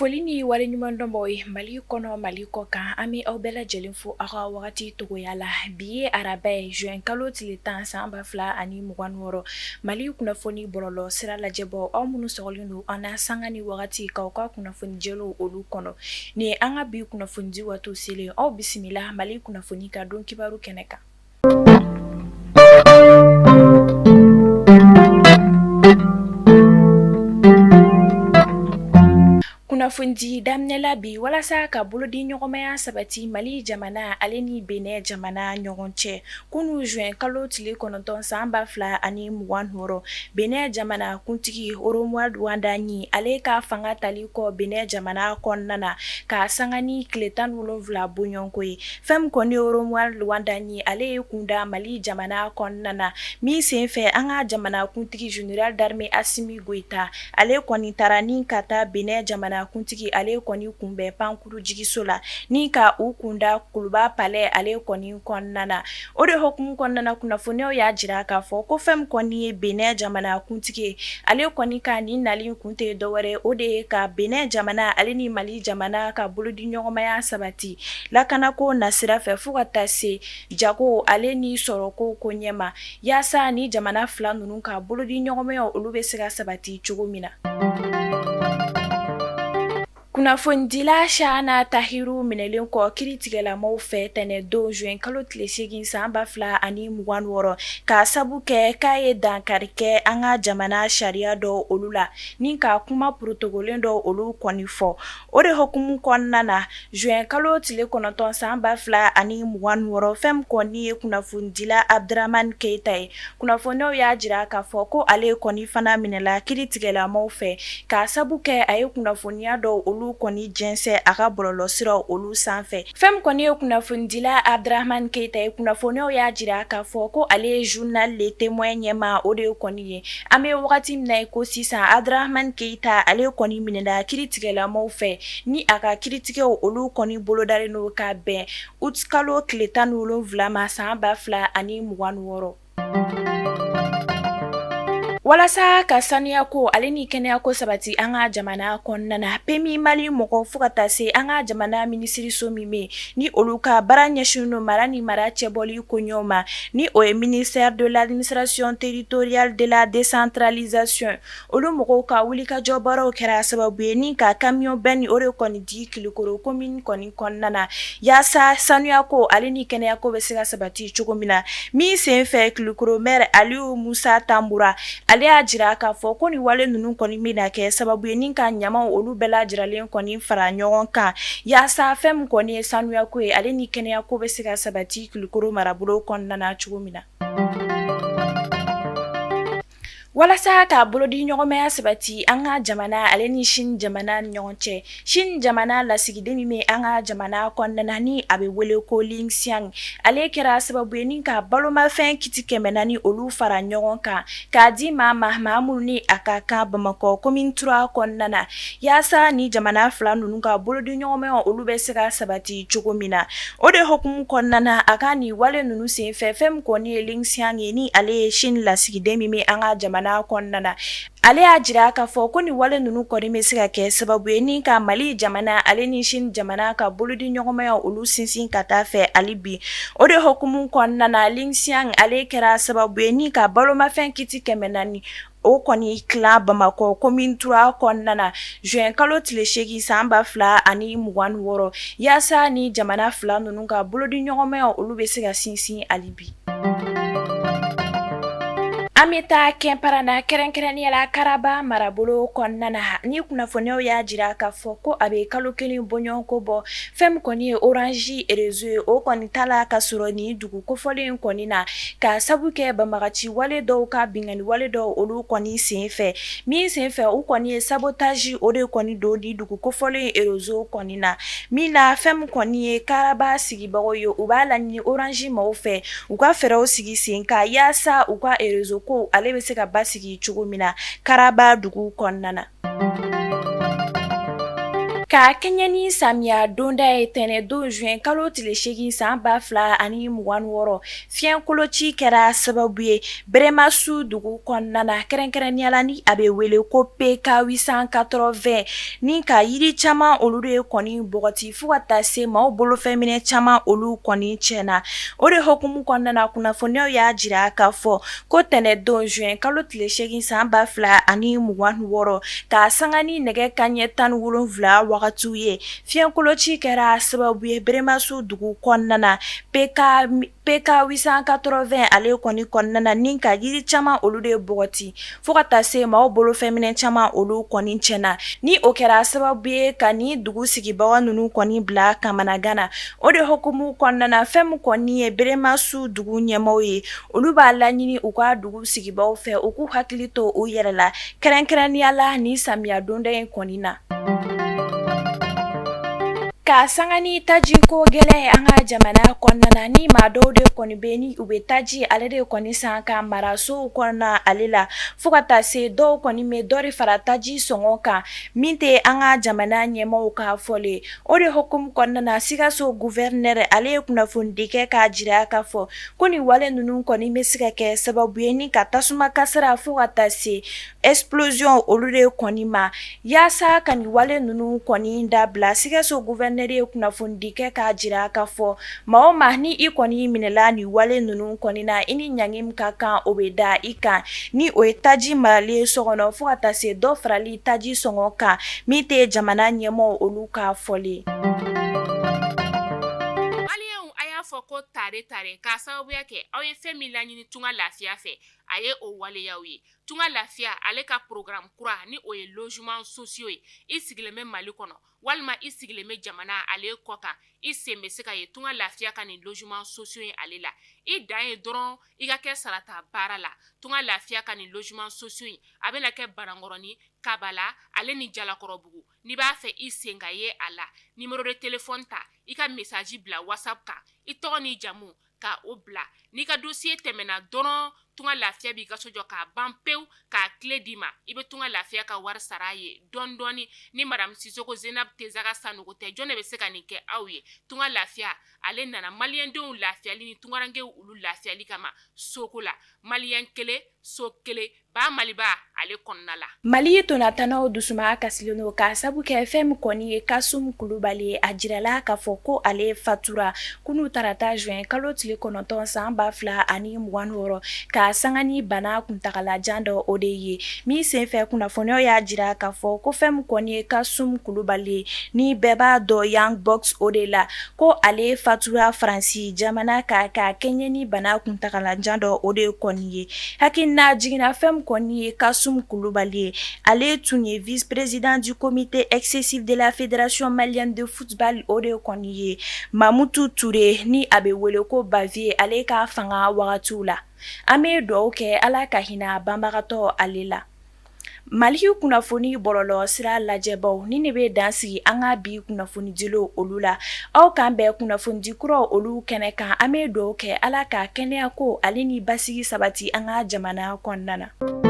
Foli ni waleɲumandɔn b'aw ye Mali kɔnɔ, Mali kɔ kan. An bɛ aw bɛɛ lajɛlen fo aw ka wagati togoya la. Bi ye araba ye, juin kalo tile 10 san 2026. Mali kunnafoni bɔlɔlɔ sira lajɛbaaw, aw minnu sɔgɔlen don an na sanga ni wagati k'aw ka kunnafoni jɛlenw olu kɔnɔ. Nin ye an ka bi kunnafonidi waati selen. Aw bisimila Mali kunnafoni ka don kibaru kɛnɛ kan. Kunnafonidi daminɛ la bi walasa ka bolodiɲɔgɔnmaya sabati Mali jamana ale ni Benin jamana ɲɔgɔn cɛ. Kunun juin kalo tile 9 san 2026, Benin jamana kuntigi Romuald Wadagni ale ka fanga tali kɔ Benin jamana kɔnɔna na ka sanga ni tile 17 bɔɲɔgɔnko ye. Fɛn min kɔni ye Romuald Wadagni ale ye kunda Mali jamana kɔnɔna na min senfɛ an ka jamana kuntigi général d'armée Assimi Goïta ale kɔni taara ni ka taa Benin jamana kuntigi ale kɔni kunbɛn pankurujigiso la ni ka u kunda Kuluba palais ale kɔni kɔnɔna na. O de hukumu kɔnɔna na kunnafoniyaw y'a jira k'a fɔ ko fɛn min kɔni ye Benin jamana kuntigi ye ale kɔni ka nin nali kun tɛ dɔwɛrɛ o de ye ka Benin jamana ale ni Mali jamana ka bolodiɲɔgɔnmaya sabati lakanako nasira fɛ fo ka taa se jago ale ni sɔrɔko ko ɲɛma yaasa ni jamana fila ninnu ka bolodiɲɔgɔnmaya olu bɛ se ka sabati cogo min na. Kunnafonidila Chahana Tahiru minɛlen kɔ kiritigɛlamaw fɛ tɛnɛndon juin kalo tile 8 san 2026 k'a sabu kɛ k'a ye dankari kɛ an ka jamana sariya dɔw olu la ni ka kuma porotogolen dɔw olu kɔni fɔ. O de hukumu kɔnɔna na juin kalo tile 9 san 2026 fɛn min kɔni ye kunnafonidila Abdramane Keita ye kunnafoniyaw y'a jira k'a fɔ ko ale kɔni fana minɛla kiritigɛlamaw fɛ k'a sabu kɛ a ye kunnafoniya dɔw olu kɔni jɛnsɛn a ka bɔlɔlɔsiraw olu sanfɛ. Fɛn min kɔni ye kunnafonidila Abdramane Keita ye kunnafoniyaw y'a jira k'a fɔ ko ale ye journal Le Témoin ɲɛmaa o de kɔni ye. An bɛ wagati min na i ko sisan Abdramane Keita ale kɔni minɛla kiritigɛlamaw fɛ ni a ka kiritigɛw olu kɔni bolodalen don ka bɛn août kalo tile 17 ma san 2026. Walasa ka saniya ko ale ni kɛnɛya ko sabati an ka jamana kɔnɔna na PMU Mali mɔgɔ fo ka taa se an ka jamana minisiriso min bɛ ni olu ka baara ɲɛsinnen don mara ni mara cɛbɔli koɲɛw ma ni o ye ministère de l'administration territoriale de la décentralisation olu mɔgɔw ka wulikajɔ baaraw kɛra sababu ye ni ka camion benne o de kɔni di Kulukoro commune kɔni kɔnɔna na yaasa sanuya ko ale ni kɛnɛya ko bɛ se ka sabati cogo min na. Min senfɛ Kulukoro maire Aliyu Musa Tanbura ale y'a jira k'a fɔ ko nin wale ninnu kɔni bɛna kɛ sababu ye ni ka ɲamaw olu bɛɛ lajɛlen kɔni fara ɲɔgɔn kan yaasa fɛn min kɔni ye sanuya ko ye ale ni kɛnɛya ko bɛ se ka sabati Kulukoro marabolo kɔnɔna na cogo min na. Walasa ka bolodiɲɔgɔnmaya sabati an ka jamana ale ni Chine jamana ni ɲɔgɔn cɛ, Chine jamana lasigiden min bɛ an ka jamana kɔnɔna na ni a bɛ wele ko Lin Xiang, ale kɛra sababu ye ni ka balomafɛn kiti 400 olu fara ɲɔgɔn kan k'a di maa ma, maa minnu ni a ka kan Bamakɔ commune 3 kɔnɔna na, yaasa ni jamana fila ninnu ka bolodiɲɔgɔnmaya olu bɛ se ka sabati cogo min na. O de hukumu kɔnɔna na a ka nin wale ninnu senfɛ fɛn min kɔni ye Lin Xiang ye ni ale ye Chine lasigiden min bɛ an ka jamana kɔnɔna na, ale y'a jira k'a fɔ ko nin wale ninnu kɔni bɛ se ka kɛ sababu ye ni ka Mali jamana ale ni Chine jamana ka bolodiɲɔgɔnmaya olu sinsin ka taa fɛ hali bi. O de hukumu kɔnɔna na Lin Xiang ale kɛra sababu ye ni ka balomafɛn kiti 400 o kɔni tila Bamakɔ commune 3 kɔnɔna na juin kalo tile 8 san 2026 yaasa ni jamana fila ninnu ka bolodiɲɔgɔnmaya olu bɛ se ka sinsin hali bi. An bɛ taa Kɛnparana kɛrɛnkɛrɛnnenya la Karaba marabolo kɔnɔna na ni kunnafoniyaw y'a jira k'a fɔ ko a bɛ kalo kelen bɔɲɔgɔnko bɔ fɛn min kɔni ye Orange réseau ye o kɔni t'a la ka sɔrɔ nin dugu kofɔlen in kɔni na k'a sabu kɛ banbagaci wale dɔw ka binkanni wale dɔw olu kɔni senfɛ min senfɛ u kɔni ye sabotage o de kɔni don nin dugu kofɔlen réseau kɔni na min na fɛn min kɔni ye Karaba sigibagaw ye u b'a laɲini Orange maaw fɛ u ka fɛɛrɛw sigi sen kan yaasa u ka réseau ko ale bɛ se ka basigi cogo min na Karaba dugu kɔnɔna na. Ka Ka kɛɲɛ ni samiya donda ye tɛnɛn don juin kalo tile 8 san 2026, fiɲɛ koloci kɛra sababu ye Beremasu dugu kɔnɔna na, kɛrɛnkɛrɛnnenya la ni a bɛ wele ko PK 880 ni ka yiri caman olu de kɔni bɔgɔti fo ka taa se maaw bolofɛnminɛ caman olu kɔni tiɲɛna. O de hukumu kɔnɔna na, kunnafoniyaw y'a jira k'a fɔ ko tɛnɛn don juin kalo tile 8 san 2026, k'a sanga ni nɛgɛ kanɲɛ 17 wagatiw ye, fiɲɛ koloci kɛra sababu ye Beremasu dugu kɔnɔna na PK 880 ale kɔni kɔnɔna na, ni ka yiri caman olu de bɔgɔti fo ka taa se maaw bolofɛnminɛ caman olu kɔni tiɲɛna, ni o kɛra sababu ye ka ni dugu sigibaga ninnu kɔni bila kamanagan na. O de hukumu kɔnɔna na, fɛn min kɔni ye Beremasu dugu ɲɛmaaw ye, olu b'a laɲini u ka dugu sigibaw fɛ u k'u hakili to u yɛrɛ la, kɛrɛnkɛrɛnnenya la ni samiya donda in kɔni na. Ka sanga ni tajiko gɛlɛn ye an ka jamana kɔnɔna na, ni maa dɔw de kɔni bɛ ni u bɛ taji ale de kɔni san ka mara sow kɔnɔna ale la, fo ka taa se dɔw kɔni bɛ dɔ de fara taji sɔngɔ kan min tɛ an ka jamana ɲɛmaaw ka fɔlen. O de hukumu kɔnɔna na, Sikaso gouverneur ale ye kunnafonidi kɛ k'a jira k'a fɔ ko nin wale ninnu kɔni bɛ se ka kɛ sababu ye ni ka tasuma kasara fo ka taa se explosion olu de kɔni ma. Yaasa ka nin wale ninnu kɔni dabila, Sikaso gouverneur ye kunnafonidi kɛ k'a jira k'a fɔ maa o maa ni i kɔni minɛla nin wale ninnu kɔni na, i ni ɲangi min ka kan o bɛ da i kan, ni o ye taji marali ye so kɔnɔ fo ka taa se dɔ farali taji sɔngɔ kan min tɛ jamana ɲɛmaaw olu ka fɔlen. Maliyɛnw, a y'a fɔ ko tare tare k'a sababuya kɛ aw ye fɛn min laɲini Tunga Lafiya fɛ, a ye o waleyaw ye. Tunga Lafiya ale ka programme kura ni o ye logement sociaux ye. I sigilen bɛ Mali kɔnɔ walima i sigilen bɛ jamana ale kɔ kan, i sen bɛ se ka ye Tunga Lafiya ka nin logement sociaux ye ale la. I dan ye dɔrɔn i ka kɛ sarata baara la. Tunga Lafiya ka nin logement sociaux in a bɛna kɛ Banankɔrɔni, Kabala ale ni Jalakɔrɔbugu. N'i b'a fɛ i sen ka ye a la, numéro de téléphone ta, i ka message bila WhatsApp kan, i tɔgɔ n'i jamu ka o bila. N'i ka dossier tɛmɛna dɔrɔn, Tunga Lafiya b'i ka so jɔ k'a ban pewu k'a clé d'i ma. I bɛ Tunga Lafiya ka wari sara a ye dɔɔni dɔɔni. Ni madame Sisoko Zenab Tezaga Sanogo tɛ, jɔn de bɛ se ka nin kɛ aw ye? Tunga Lafiya ale nana maliyɛndenw lafiyali ni tungarankew olu lafiyali kama soko la. Maliyɛn kelen, so kelen, ba Maliba ale kɔnɔna la. Mali ntolatannaw dusuma kasilen don k'a sabu kɛ fɛn min kɔni ye Kasum Kulubali ye. A jirala k'a fɔ ko ale fatura kunun tarata juin kalo tile 9 san 2026, k'a sanga ni bana kuntagalajan dɔ o de ye min senfɛ. Kunnafoniyaw y'a jira k'a fɔ ko fɛn min kɔni ye Kasum Kulubali ye, ni bɛɛ b'a dɔn Young Box o de la, ko ale fatura Faransi jamana kan ka kɛɲɛ ni bana kuntagalajan dɔ o de kɔni ye. Hakilina jiginna, fɛn min kɔni ye Kasum Kulubali ye, ale tun ye vice-président du comité exécutif de la Fédération malienne de football o de kɔni ye Mamutu Ture, ni a bɛ wele ko Bavieux, ale ka fanga wagatiw la. An bɛ dugawu kɛ Ala ka hinɛ banbagatɔ ale la. Mali kunnafoni bɔlɔlɔ sira lajɛbaw, ni ne bɛ dan sigi an ka bi kunnafonidilaw olu la. Aw k'an bɛn kunnafonidi kuraw olu kɛnɛ kan. An bɛ dugawu kɛ Ala ka kɛnɛya ko ale ni basigi sabati an ka jamana kɔnɔna na.